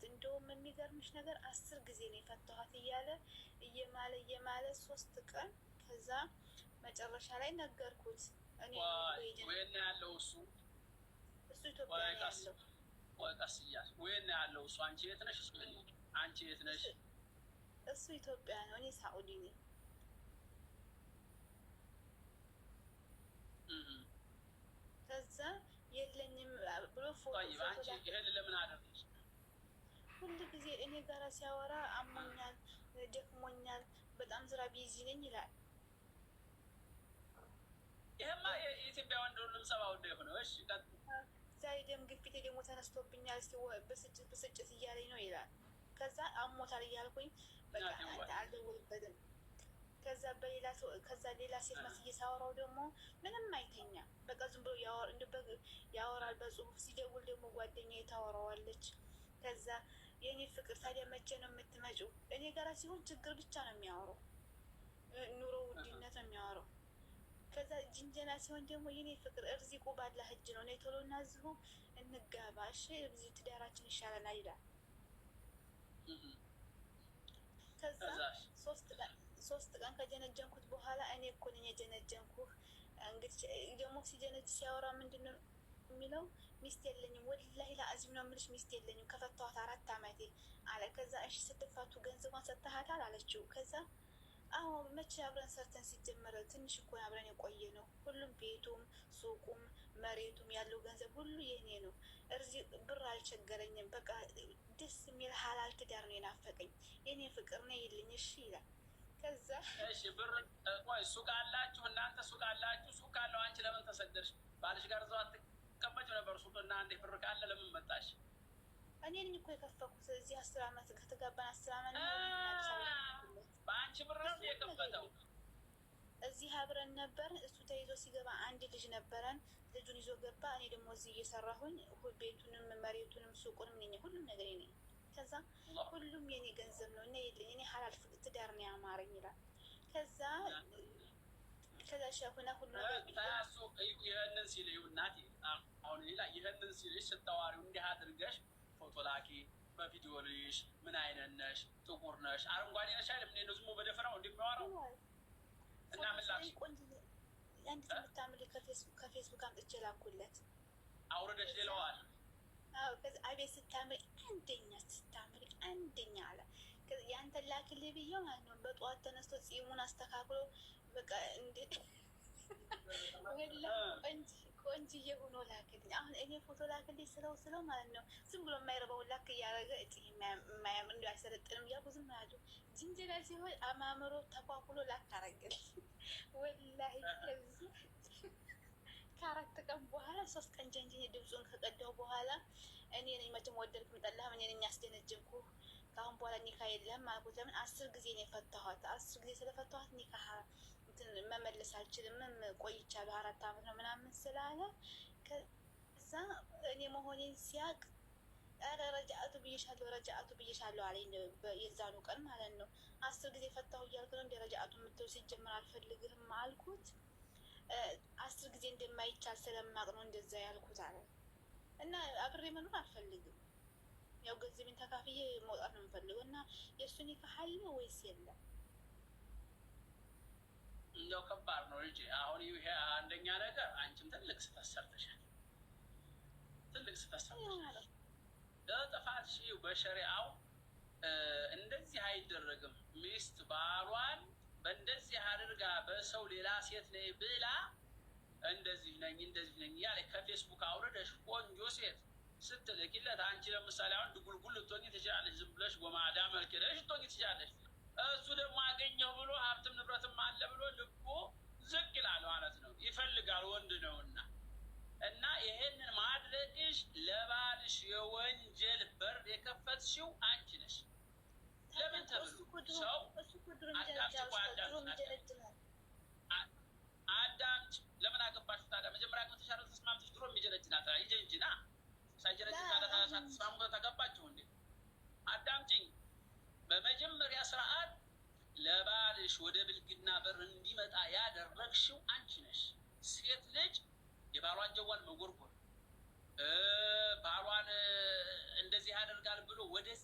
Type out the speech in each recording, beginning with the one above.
እንደውም የሚገርምሽ ነገር 10 ጊዜ ነው የፈታኋት እያለ እየማለ እየማለ 3 ቀን፣ ከዛ መጨረሻ ላይ ነገርኩት። እኔ ወይና ያለው እሱ እሱ ኢትዮጵያ ነው ያለው። ቆይ ቀስ እያልሽ፣ ወይና ያለው እሱ፣ አንቺ የት ነሽ? እሱ አንቺ የት ነሽ? እሱ ኢትዮጵያ ነው፣ እኔ ሳኡዲ ነኝ። ከዛ የለኝም ብሎ ፎቶ طيب አንቺ ይሄን ለምን አደረግሽ? ሁሉ ጊዜ እኔ ጋራ ሲያወራ አሞኛል፣ ደክሞኛል፣ በጣም ስራ busy ነኝ ይላል። ይሄማ የኢትዮጵያ ወንድ ሁሉም ሰባ ወንድ የሆነው። እሺ ቀጥል። ዛሬ ደም ግፊቴ ደግሞ ተነስቶብኛል፣ እስኪ ብስጭት ብስጭት እያለኝ ነው ይላል። ከዛ አሞታል እያልኩኝ በቃ አልደውልበትም። ከዛ በሌላ ሰው፣ ከዛ ሌላ ሴት መስዬ ሳወራው ደግሞ ምንም አይተኛ፣ በቃ ዝም ብሎ ያወራል በጽሁፍ። ሲደውል ደግሞ ጓደኛ ታወራዋለች። ከዛ የእኔ ፍቅር ታዲያ መቼ ነው የምትመጪው? እኔ ጋራ ሲሆን ችግር ብቻ ነው የሚያወራው፣ ኑሮ ውድነት ነው የሚያወራው። ከዛ ጅንጀና ሲሆን ደግሞ የኔ ፍቅር እርዚቁ ባላህ እጅ ነው፣ እኔ ቶሎ እናዝሁ እንጋባ፣ እሺ እዚሁ ትዳራችን ይሻለናል ይላል። ከዛ 3 ቀን ከጀነጀንኩት በኋላ እኔ እኮ ነኝ የጀነጀንኩህ። እንግዲህ ደግሞ ሲጀነጅ ሲያወራ ምንድን ነው የሚለው? ሚስት የለኝም፣ ወላሂ ለአዚም ነው የምልሽ፣ ሚስት የለኝም፣ ከፈታኋት 4 አመቴ አለ። ከዛ እሺ ስትፋቱ ገንዘቧን ሰጥተሃታል አለችው። ከዛ አዎ፣ መቼ አብረን ሰርተን፣ ሲጀመረ ትንሽ እኮ አብረን የቆየ ነው። ሁሉም ቤቱም ሱቁም መሬቱም ያለው ገንዘብ ሁሉ የኔ ነው። እርዚ ብር አልቸገረኝም። በቃ ደስ የሚል ሀላል ትዳር ነው የናፈቀኝ። የኔ ፍቅር ነው ይልኝ እሺ ይላል። ከዛ እሺ ብር፣ ቆይ ሱቅ አላችሁ እናንተ? ሱቅ አላችሁ? ሱቅ ካለው አንቺ ለምን ተሰደድሽ? ባልሽ ጋር እዛው አትቀመጭም ነበር? ሱቅ እና አንዴ ብር ካለ ለምን መጣሽ? እኔ ነኝ እኮ የከፈኩት። እዚህ 10 አመት ከተጋባን 10 አመት በአንቺ ብር ነው የከፈተው? እዚህ አብረን ነበር። እሱ ተይዞ ሲገባ አንድ ልጅ ነበረን። ልጁን ይዞ ገባ። እኔ ደግሞ እዚህ እየሰራሁኝ ቤቱንም መሬቱንም ሱቁንም እኔ፣ ሁሉም ነገር እኔ። ከዛ ሁሉም የኔ ገንዘብ ነው እና የለኝ፣ እኔ ሀላል ትዳር ነው ያማረኝ ይላል። ከዛ ሸሁና ሁሉ እሱ ይህንን ሲል እናቴ፣ አሁን ሌላ ይህንን ሲልሽ ስታዋሪው እንዲህ አድርገሽ ፎቶ ላኪ፣ በቪዲዮ ልይሽ፣ ምን አይነት ነሽ? ጥቁር ነሽ? አረንጓዴ ነሽ አይልም። እኔ ዝም በደፈናው እንደሚያወራው እና ምን ላክሽ? አንዲት የምታምር ከፌስቡክ አምጥቼ ላኩለት። አውርደሽ ሌለዋል። ከዚ አቤት ስታምሪ፣ አንደኛ ስታምሪ አንደኛ አለ። ያንተን ላክልህ ብዬው ማለት ነው። በጠዋት ተነስቶ ጺሙን አስተካክሎ በቃ እንደ ወላ ቆንጅዬ ሆኖ ላክልኝ። አሁን እኔ ፎቶ ላክልኝ ስለው ማለት ነው ዝም ብሎ የማይረባውን ላክ እያደረገ እጭ የማያምር እንዲ አይሰለጥንም እያልኩ ዝም ያሉ፣ ጅንጀና ሲሆን አማምሮ ተኳኩሎ ላክ አረግልኝ። ወላሂ ከዚህ ከ4 ቀን በኋላ፣ 3 ቀን ጀንጅኜ ድምፁን ከቀዳው በኋላ እኔ ነኝ መቼም ወደድክም ጠላህም እኔ ነኝ ያስደነጀንኩህ። ከአሁን በኋላ ኒካ የለህም አልኩት። ለምን 10 ጊዜ ነው የፈታኋት። 10 ጊዜ ስለፈታኋት ኒካ መመለስ አልችልም፣ ቆይቻለሁ 4 አመት ነው ምናምን ስላለ፣ ከዛ እኔ መሆኔን ሲያቅ ኧረ ረጃአቱ ብዬሻለሁ፣ ረጃአቱ ብዬሻለሁ አለኝ። የዛኑ ቀን ማለት ነው። 10 ጊዜ ፈታሁ እያልክ ነው እንደ ረጃአቱ የምትለው? ሲጀምር አልፈልግህም አልኩት። 10 ጊዜ እንደማይቻል ስለማቅ ነው እንደዛ ያልኩት አለ። እና አብሬ መኖር አልፈልግም። ያው ገንዘቤን ተካፍዬ መውጣት ነው የምፈልገው። እና የእሱ ኒካህ አለ ወይስ የለም? እንደው ከባድ ነው ልጄ። አሁን ይሄ አንደኛ ነገር አንቺም ትልቅ ስህተት ሰርተሻል። ትልቅ ስህተት ሰርተሻል። ለጥፋትሽ በሸሪዓው እንደዚህ አይደረግም። ሚስት ባሏን በእንደዚህ አድርጋ በሰው ሌላ ሴት ነኝ ብላ እንደዚህ ነኝ እንደዚህ ነኝ እያለ ከፌስቡክ አውርደሽ ቆንጆ ሴት ስትልኪለት፣ አንቺ ለምሳሌ አሁን ድጉልጉል ልትሆኚ ትችላለሽ። ዝም ብለሽ ጎማዳ መልክ ሄደሽ ልትሆኚ ትችላለሽ። እሱ ደግሞ አገኘው ብሎ ሀብትም ንብረትም አለ ብሎ ልቦ ዝቅ ይላል ማለት ነው። ይፈልጋል፣ ወንድ ነውና። እና ይሄንን ማድረግሽ ለባልሽ የወንጀል በር የከፈትሽው አንቺ ነሽ። ለምን ተብሎ ሰው አዳምጭ፣ ለምን አገባሽ ታዲያ? መጀመሪያ አግብተሽ አይደል ተስማምተሽ? ድሮ የሚጀነጅናት ይጀንጅና ሳይጀነጅን ታዲያ ሳትስማሙ ተገባችሁ እንዴ? አዳምጪኝ። በመጀመሪያ ስርዓት ለባልሽ ወደ ብልግና በር እንዲመጣ ያደረግሽው አንቺ ነሽ። ሴት ልጅ የባሏን ጀዋል መጎርጎር፣ ባሏን እንደዚህ ያደርጋል ብሎ ወደዚህ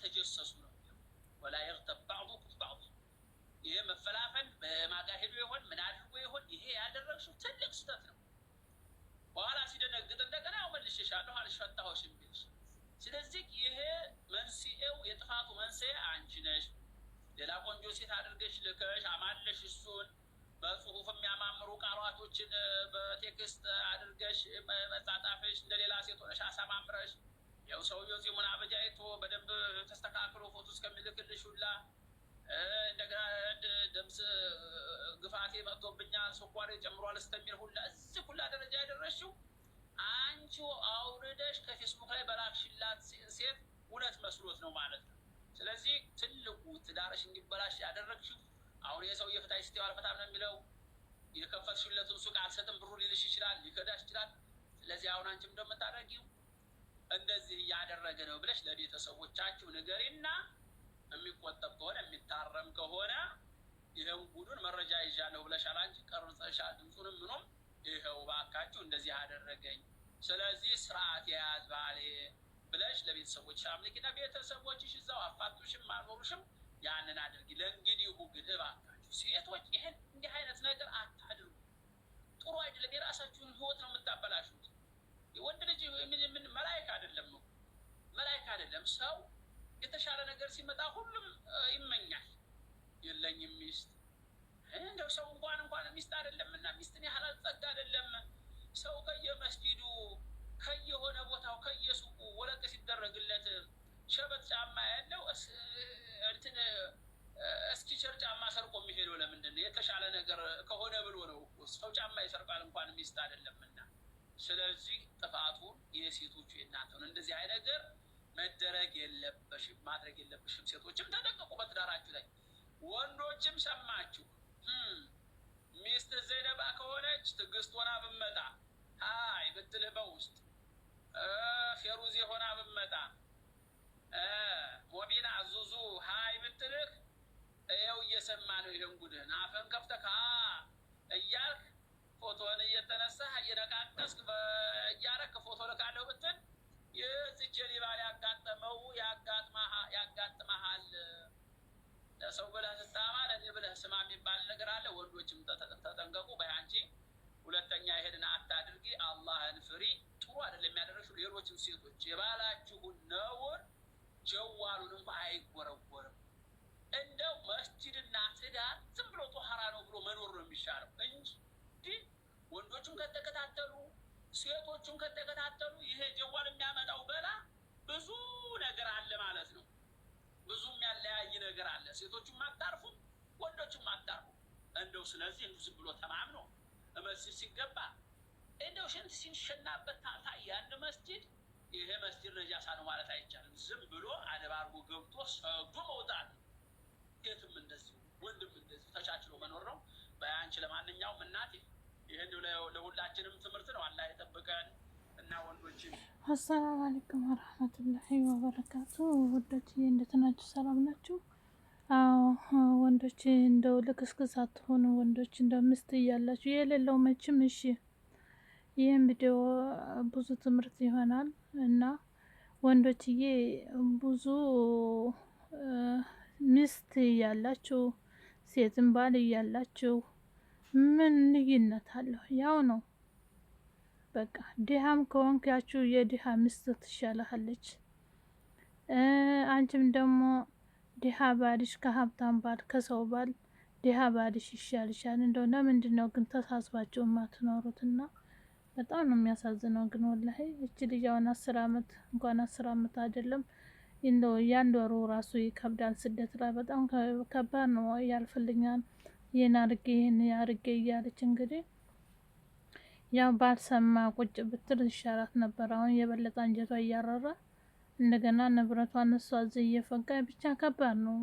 تجسسوا ነው የሚለው። ولا يغتب بعضكم بعضا። ይሄ መፈላፈል በማጋ ሄዶ ይሆን ምን አድርጎ ይሆን? ይሄ ያደረግሽው ትልቅ ስህተት ነው። በኋላ ሲደነግጥ እንደገና ያው መልሼሻለሁ አልፈታሁሽም የሚልሽ። ስለዚህ ይሄ መንስኤው የጥፋቱ መንስኤ አንቺ ነሽ። ሌላ ቆንጆ ሴት አድርገሽ ልከሽ አማለሽ እሱን በጽሁፍ የሚያማምሩ ቃላቶችን በ text አድርገሽ መጻጻፍሽ እንደ ሌላ ሴት ሆነሽ አሳማምረሽ ያው ሰውየው ጺሙን አበጃይቶ በደንብ ተስተካክሎ ፎቶ እስከሚልክልሽ ሁላ እንደገና ደምስ ግፋቴ መጥቶብኛል ስኳሬ ጨምሯል እስከሚል ሁላ እዚህ ሁላ ደረጃ ያደረሽው አንቺ አውርደሽ ከፌስቡክ ላይ በላክሽላት ሴት እውነት መስሎት ነው ማለት ነው። ስለዚህ ትልቁ ትዳርሽ እንዲበላሽ ያደረግሽው አሁን የሰውዬ ፍታኝ ስትይው አልፈታም ነው የሚለው። የከፈትሽለትን ሱቅ አልሰጥም ብሩ ሊልሽ ይችላል፣ ሊከዳሽ ይችላል። ስለዚህ አሁን አንቺም እንደምታደርጊው እንደዚህ እያደረገ ነው ብለሽ ለቤተሰቦቻችሁ ንገሪና የሚቆጠብ ከሆነ የሚታረም ከሆነ ይህን ጉዱን መረጃ ይዣለሁ ብለሻል። አንቺ ቀርጸሻል፣ ድምፁንም ምኑም ይኸው እባካችሁ እንደዚህ አደረገኝ፣ ስለዚህ ስርዓት የያዝ ባሌ ብለሽ ለቤተሰቦችሽ አምልኪና ቤተሰቦችሽ እዛው አፋቱሽም አኖሩሽም ያንን አድርጊ። ለእንግዲሁ ግን እባካችሁ ሴቶች ይህን እንዲህ አይነት ነገር አታድርጉ፣ ጥሩ አይደለም። የራሳችሁን ህይወት ነው የምታበላሹት። ወንድ ልጅ ምን መላይክ አይደለም እኮ መላይክ አይደለም። ሰው የተሻለ ነገር ሲመጣ ሁሉም ይመኛል። የለኝም ሚስት እንደው ሰው እንኳን ሚስት አይደለም እና ሚስትን ያህል ጸጋ አይደለም። ሰው ከየመስጂዱ ከየሆነ ቦታው ከየሱቁ ወለቅ ሲደረግለት ሸበጥ ጫማ ያለው እንትን እስኪቸር ጫማ ሰርቆ የሚሄደው ለምንድን ነው? የተሻለ ነገር ከሆነ ብሎ ነው እኮ ሰው ጫማ ይሰርቃል እንኳን ሚስት አይደለምና። ስለዚህ ጥፋቱን የሴቶቹ የእናንተ ነው። እንደዚህ አይነት ነገር መደረግ የለበሽም ማድረግ የለብሽም። ሴቶችም ተጠንቀቁ በትዳራችሁ ላይ፣ ወንዶችም ሰማችሁ። ሚስት ዘይነባ ከሆነች ትዕግስት ሆና ብመጣ hi ብትልህ በውስጥ ፌሩዜ ሆና ብመጣ ሞቢና ዙዙ hi ብትልህ ይኸው እየሰማ ነው። ይሄን ጉድህን አፈን ከፍተህ እያልክ ፎቶን እየተነሳህ እየነቃቀስክ እያረክ ፎቶ ልካለሁ ብትል የዚች ሊባል ያጋጠመው ያጋጥመሃል። ለሰው ብለህ ስታማ ለእኔ ብለህ ስማ የሚባል ነገር አለ። ወንዶችም ተጠንቀቁ። በይ አንቺ ሁለተኛ ይሄንን አታድርጊ፣ አላህን ፍሪ። ጥሩ አይደለም የሚያደረግሽው። ሌሎችም ሴቶች የባላችሁን ነውር ጀዋሉን እንኳ አይጎረጎርም። እንደው መስጂድና ትዳር ዝም ብሎ ጦሃራ ነው ብሎ መኖር ነው የሚሻለው እንጂ ወንዶቹም ከተከታተሉ ሴቶቹም ከተከታተሉ ይሄ ጀዋል የሚያመጣው በላ ብዙ ነገር አለ ማለት ነው። ብዙ የሚያለያይ ነገር አለ። ሴቶቹም አታርፉም፣ ወንዶቹም አታርፉም። እንደው ስለዚህ እንደው ዝም ብሎ ተማምኖ መስጂድ ሲገባ እንደው ሽንት ሲሸናበት ታየ አንድ መስጂድ ይሄ መስጂድ ነጃሳ ነው ማለት አይቻልም። ዝም ብሎ አደብ አድርጎ ገብቶ ሰግዶ መውጣት። ሴትም እንደዚሁ ወንድም እንደዚሁ ተቻችሎ መኖር ነው። በአንቺ ለማንኛውም እናቴ ይህን ለሁላችንም ትምህርት ነው። አላህ የጠብቀን እና ወንዶችም አሰላሙ አለይኩም ወረህመቱላሂ ወበረካቱ። ውዶች እንዴት ናችሁ? ሰላም ናችሁ? አዎ ወንዶች እንደው ልክስክስ አትሆኑ። ወንዶች እንደው ሚስት እያላችሁ የሌለው መቼም እሺ፣ ይህም ቪዲዮ ብዙ ትምህርት ይሆናል እና ወንዶችዬ ብዙ ሚስት እያላችሁ ሴትም ባል እያላችሁ ምን ልዩነት አለው? ያው ነው በቃ። ድሃም ከሆንክ ያችሁ የድሃ ሚስት ትሻልሃለች። አንቺም ደግሞ ድሃ ባልሽ ከሀብታም ባል ከሰው ባል ድሃ ባልሽ ይሻልሻል። እንደው ለምንድን ነው ግን ተሳስባችሁ የማትኖሩትና? በጣም ነው የሚያሳዝነው። ግን ወላሂ እቺ ልጅ አሁን 10 አመት እንኳን 10 አመት አይደለም እንደው ያንድ ወሩ ራሱ ይከብዳል። ስደት ላይ በጣም ከባድ ነው። ያልፍልኛል ይህን አርጌ ይህን አርጌ እያለች እንግዲህ ያው ባልሰማ ቁጭ ብትል ይሻላት ነበር። አሁን የበለጠ አንጀቷ እያረረ እንደገና ንብረቷን እሷ እዚህ እየፈጋ ብቻ ከባድ ነው።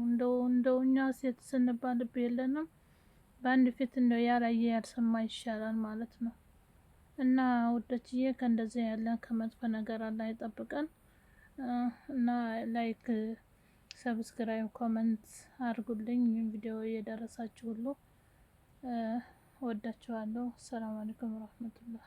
እንደው እኛ ሴት ስንባል ልብ የለንም። በአንድ ፊት እንደው ያላየ ያልሰማ ይሻላል ማለት ነው። እና ውዶችዬ ከእንደዚህ ያለ ከመጥፎ ነገር አላህ ይጠብቀን። እና like፣ subscribe፣ comment አድርጉልኝ። ቪዲዮ እየደረሳችሁ ሁሉ ወዳችኋለሁ። ሰላም አለይኩም ወራህመቱላህ።